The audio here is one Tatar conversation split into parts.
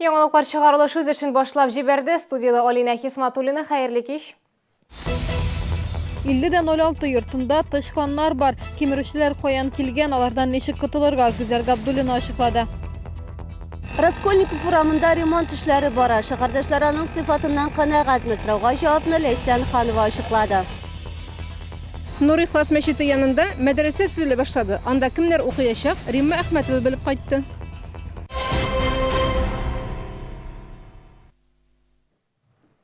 Яңалыклар чыгарылыш үз эшен башлап җибәрде. Студиядә Алинә Хисматуллина. Хәерле кич. 50,06 йортында тычканнар бар. Кимерүчеләр каян килгән, алардан ничек котылырга, Гүзәл Габдуллина ачыклады. Раскольников урамында ремонт эшләре бара. Шәһәрдәшләр аның сыйфатыннан канәгатьме? Сорауга җавапны Ләйсән Ханова ачыклады. Нур Ихлас мәчете янында мәдрәсә төзелә башлады. Анда кемнәр укыячак, Римма Әхмәтова белеп кайтты.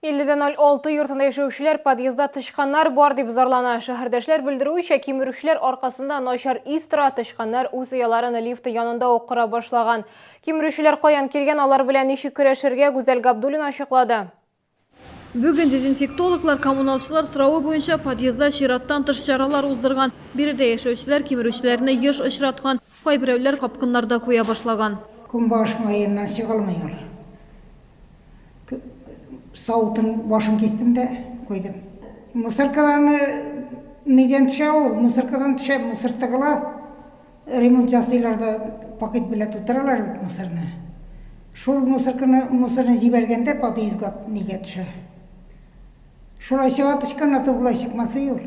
50,06 йортында яшәүчеләр подъездда тычканнар бар дип зарлана. Шәһәрдәшләр белдерүенчә, кимерүчеләр аркасында начар ис тора, тычканнар үз ояларын лифты янында ук кора башлаган. Кимерүчеләр каян килгән, алар белән ничек көрәшергә, Гүзәл Габдуллина ачыклады. Бүген дезинфектологлар коммуналчылар соравы буенча подъездда чираттан тыш чаралар уздырган. Биредә яшәүчеләр кимерүчеләрне еш очраткан. Кайберәүләр капкыннар да куя башлаган. Көнбагыш маеннан чыга алмый алар. Савытын башын кистем дә куйдым. Мусоркадан нидән төшә ул? Мусоркадан төшә, мусор тыгыла. Ремонт ясыйлар да пакет белән тутыралар бит мусорны. Шул мусорканы, мусорны җибәргәндә подъездга нигә төшә. Шулай чыга тычкан, а то болай чыкмасы юл.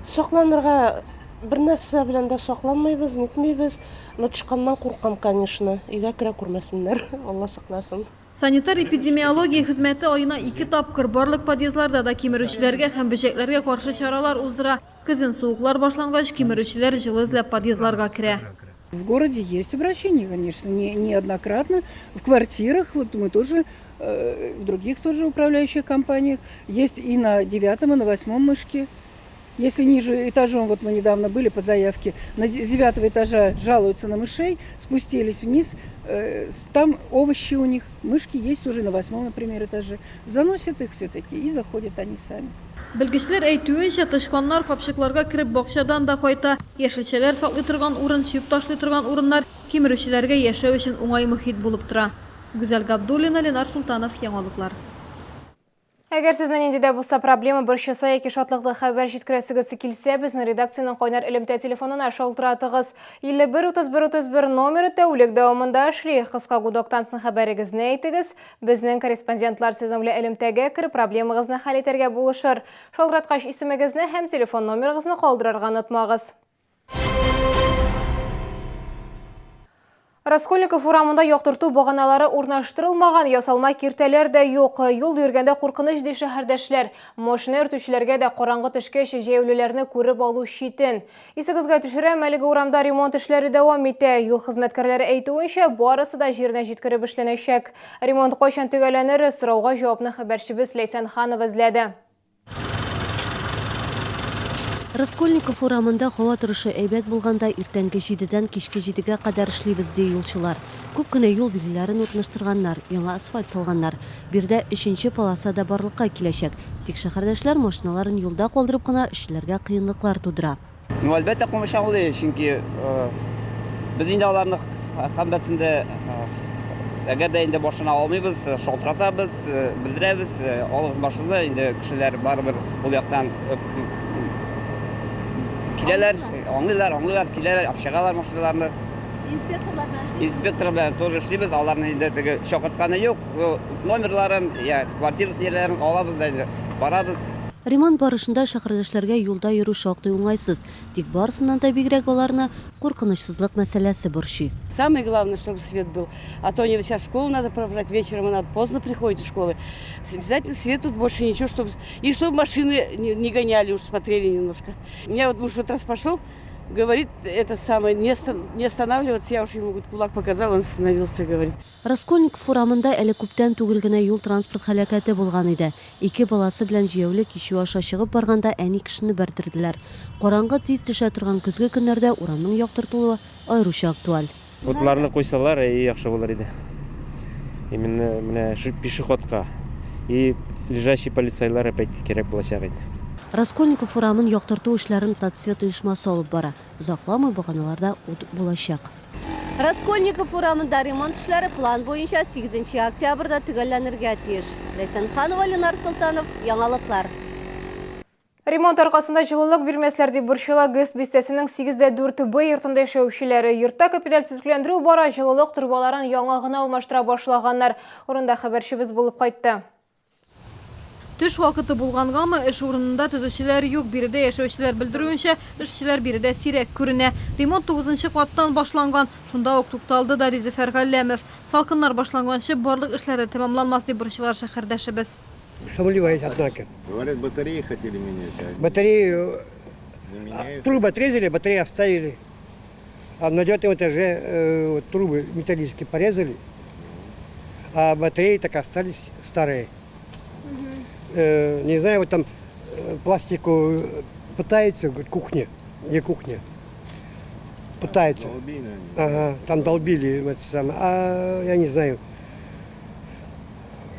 Сакланырга бернәрсә белән дә сакланмыйбыз, нитмибез. Но тычканнан куркам, конечно. Өйгә керә күрмәсеннәр, Алла сакласын. Санитар-эпидемиология хезмәте аена ике тапкыр барлык подъездларда да кимерүчеләргә һәм бөҗәкләргә каршы чаралар уздыра. Көзен суыклар башлангач, кимерүчеләр җылы эзләп подъездларга керә. В городе есть обращения, конечно, не, неоднократно. В квартирах, вот мы тоже, э, в других тоже управляющих компаниях, есть и на девятом, и на восьмом мышке. Если ниже этажом, вот мы недавно были по заявке, на, с девятого этажа жалуются на мышей, спустились вниз, э, там овощи у них, мышки есть уже на восьмом, например, этаже. Заносят их все-таки и заходят они сами. Белгечләр әйтүенчә, тычканнар капчыкларга кереп бакчадан да кайта. Яшелчәләр саклый торган урын, чүп ташлый торган урыннар кимерүчеләргә яшәү өчен уңай мохит булып тора. Гүзәл Габдуллина, Ленар Солтанов, Яңалыклар. Әгәр сезне нинди дә булса проблема борчыса яки шатлыклы хәбәр җиткерәсегез килсә, безнең редакциянең кайнар элемтә телефонына шалтыратыгыз. 51 31 31 номеры тәүлек дәвамында эшли. Кыска гудоктан соң хәбәрегезне әйтегез. Безнең корреспондентлар сезнең белән элемтәгә кереп, проблемагызны хәл итәргә булышыр. Шалтыраткач исемегезне һәм телефон номерыгызны калдырырга онытмагыз. Раскольников урамында яктырту баганалары урнаштырылмаган, ясалма киртәләр дә юк. Юл йөргәндә куркыныч, ди шәһәрдәшләр. Машина йөртүчеләргә дә караңгы төшкәч җәяүлеләрне күреп алу читен. Исегезгә төшерәм, әлеге урамда ремонт эшләре дәвам итә. Юл хезмәткәрләре әйтүенчә, барысы да җиренә җиткереп эшләнәчәк. Ремонт кайчан төгәлләнер, сорауга җавапны хәбәрчебез Ләйсән Ханова эзләде. Раскольников урамында һава торышы әйбәт булганда иртәнге җидедән кичке җидегә кадәр эшлибез, ди юлчылар. Күп кенә юл билгеләрен урнаштырганнар, яңа асфальт салганнар. Биредә өченче полоса да барлыкка киләчәк. Тик шәһәрдәшләр машиналарын юлда калдырып кына эшчеләргә кыенлыклар тудыра. Ну, әлбәттә, комачаулый, чөнки без инде аларны һәммәсен дә, әгәр дә инде машина алмыйбыз, шалтыратабыз, белдерәбез, алыгыз машинаны, инде кешеләр барыбер ул яктан киләләр, аңлыйлар, аңлыйлар, киләләр, алып чыгалар машиналарны. Инспекторлар белән эшлисезме? Инспектор белән тоже эшлибез, аларны инде теге чакыртканы юк, номерларын, я квартира ниләрен алабыз да инде барабыз. Ремонт барышында шәһәрдәшләргә юлда йөрү шактый уңайсыз, тик барысыннан да бигрәк аларны куркынычсызлык мәсьәләсе борчый. Самое главное, чтобы свет был. А то они сейчас в школу надо провожать, вечером она поздно приходит из школы. Обязательно свет тут больше ничего, чтобы... И чтобы машины не гоняли, уж смотрели немножко. У меня вот муж вот раз пошел, говорит, это самое, не не останавливаться, я уж ему говорит, кулак показал, он остановился, говорит. Раскольников урамында әле күптән түгел генә юл-транспорт һәлакәте булган иде. Ике баласы белән җәяүле кичү аша чыгып барганда әни кешене бәрдерделәр. Караңгы тиз төшә торган көзге көннәрдә урамның яктыртылуы аеруча актуаль. Утларны куйсалар, әйе, яхшы булыр иде. Именно менә шу пешеходка и лежачий полицайлар опять кирәк булачак инде. Раскольников урамын яктырту эшләрен Татсвет оешмасы алып бара. Озакламый баганаларда ут булачак. Раскольников урамында ремонт эшләре план буенча 8 октябрьдә төгәлләнергә тиеш. Ләйсән Ханова, Ленар Солтанов, Яңалыклар. Ремонт аркасында җылылык бирмәсләр дип борчыла ГЭС бистәсенең 8 дә 4 Б йортында яшәүчеләре. Йортта капиталь төзекләндерү бара, җылылык торбаларын яңа гына алмаштыра башлаганнар. Урында хәбәрчебез булып кайтты. Төш вакыты булгангамы, эш урынында төзүчеләр юк. Биредә яшәүчеләр белдерүенчә, эшчеләр биредә сирәк күренә. Ремонт тугызынчы каттан башланган, шунда ук тукталды да, ди Зөфәр Галләмов. Салкыннар башланганчы барлык эшләр дә тәмамланмас дип борчыла шәһәрдәшебез. Сомневаюсь, однако. Говорят, батареи хотели менять, а Батарею, не меняют. Трубы отрезали, батареи оставили. А на девятом этаже вот трубы металлические порезали, а батареи так остались старые. Не знаю, вот там пластику пытаются, говорит, кухня, не кухня. Пытаются. Долбили, наверное. Ага, там долбили, это самое. А я не знаю.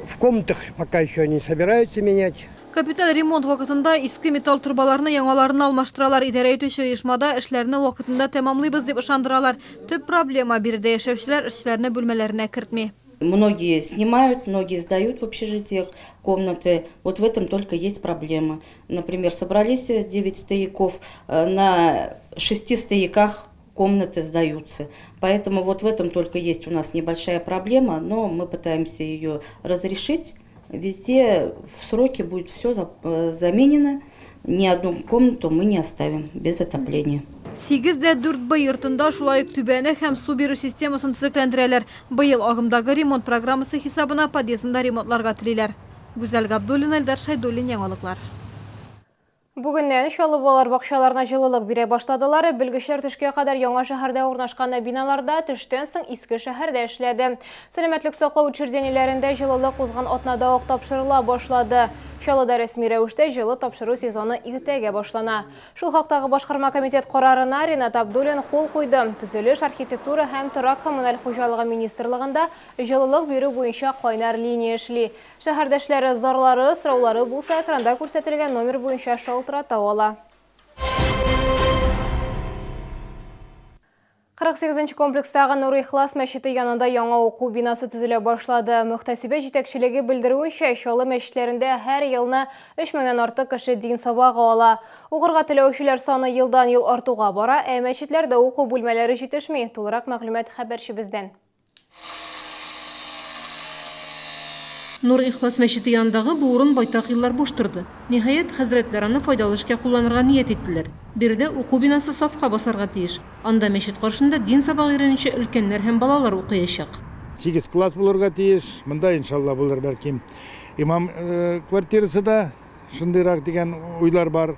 В комнатах пока еще не собираются менять. Капиталь ремонт вакытында иске металл торбаларны яңаларына алмаштыралар. Идарә итүче оешмада эшләрне вакытында тәмамлыйбыз дип ышандыралар. Төп проблема: биредә яшәүчеләр эшчеләрне бүлмәләренә кертми. Многие снимают, многие сдают в общежитиях комнаты. Вот в этом только есть проблема. Например, собрались 9 стояков, на 6 стояках комнаты сдаются. Поэтому вот в этом только есть у нас небольшая проблема, но мы пытаемся ее разрешить. Везде в сроке будет все заменено. Ни одну комнату мы не оставим без отопления. 8 дә 4 Б йортында шулай ук түбәне һәм су бирү системасын төзекләндерәләр. Быел агымдагы ремонт программасы хисабына подъездында ремонтларга телиләр. Гүзәл Габдуллина, Элдар Шайдуллин, яңалыклар. Бүгеннән Чаллы балалар бакчаларына җылылык бирә башладылар. Белгечләр төшкә кадәр яңа шәһәрдә урнашкан биналарда, төштән соң иске шәһәрдә эшләде. Сәламәтлек саклау учреждениеләрендә җылылык узган атнада ук тапшырыла башлады. Чаллыда рәсми рәвештә җылы тапшыру сезоны иртәгә башлана. Шул хактагы башкарма комитет карарына Ринат Абдуллин кул куйды. Төзелеш, архитектура һәм торак коммуналь хуҗалыгы министрлыгында җылылык бирү буенча кайнар линия эшли. Шәһәрдәшләре зарлары, сораулары булса, экранда күрсәтелгән номер буенча шалтырата ала. 48 комплекстагы Нур Ихлас мәчете янында яңа уку бинасы төзелә башлады. Мөхтәсибәт җитәкчелеге белдерүенчә, Чаллы мәчетләрендә һәр елны 3 меңнән артык кеше дин сабагы ала. Укырга теләүчеләр саны елдан-ел артуга бара, ә мәчетләрдә уку бүлмәләре җитешми. Тулырак мәгълүмат хәбәрчебездән. Нур Ихлас мәчете янындагы бу урын байтак еллар буш торды. Ниһаять, хәзрәтләр аны файдалы эшкә кулланырга ният иттеләр. Биредә уку бинасы сафка басарга тиеш. Анда мәчет каршында дин сабагы өйрәнүче өлкәннәр һәм балалар укыячак. Сигез класс булырга тиеш. Монда, иншалла, булыр бәлки имам квартирасы да, шундыйрак дигән уйлар бар.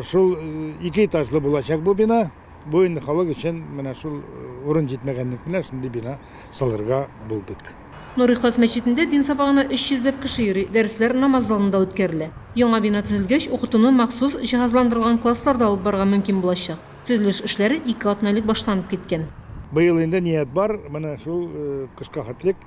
Шул ике этажлы булачак бу бина. Бу инде халык өчен менә шул урын җитмәгәнлек белән шундый бина салырга булдык. Нур Ихлас мәчетендә дин сабагына 300 ләп кеше йөри, дәресләр намаз залында үткәрелә. Яңа бина төзелгәч, укытуны махсус җиһазландырылган классларда алып барырга мөмкин булачак. Төзелеш эшләре 2 атна элек башланып киткән. Быел инде ният бар, менә шул кышка хәтлек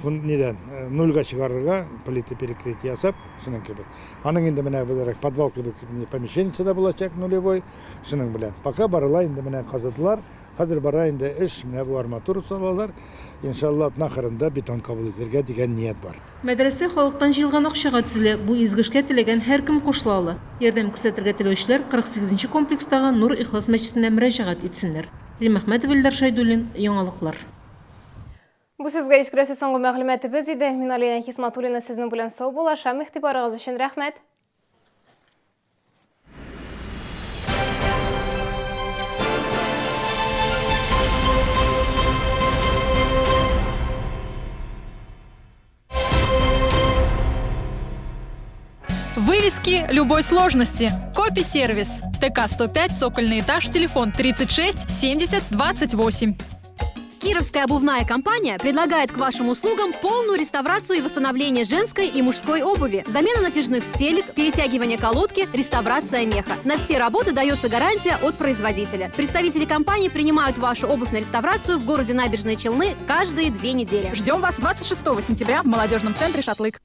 нидән нульга чыгарырга, плита перекрытие ясап, шуның кебек. Аның инде менә буларак подвал кебек помещениесе дә булачак нулевой, шуның белән. Пока барыла инде, менә казыдылар, хәзер бара инде эш, менә бу арматура салалар. Иншалла, атна ахырында бетон кабул итәргә дигән ният бар. Мәдрәсә халыктан җыелган акчага төзелә. Бу изге эшкә теләгән һәркем кушыла ала. Ярдәм күрсәтергә теләүчеләр 48 комплекстагы Нур Ихлас мәчетенә мөрәҗәгать итсеннәр. Рим Әхмәтов, Илдар Шайдуллин, яңалыклар. Бу сезгә җиткерәсе соңгы мәгълүматыбыз иде. Мин, Алина Хисматуллина, сезнең белән саубуллашам. Игътибарыгыз өчен рәхмәт. Вывески любой сложности. Копи-сервис. ТК-105, цокольный этаж, телефон 36 70 28. Кировская обувная компания предлагает к вашим услугам полную реставрацию и восстановление женской и мужской обуви, замена натяжных стелек, перетягивание колодки, реставрация меха. На все работы дается гарантия от производителя. Представители компании принимают вашу обувь на реставрацию в городе Набережные Челны каждые 2 недели. Ждем вас 26 сентября в молодежном центре «Шатлык».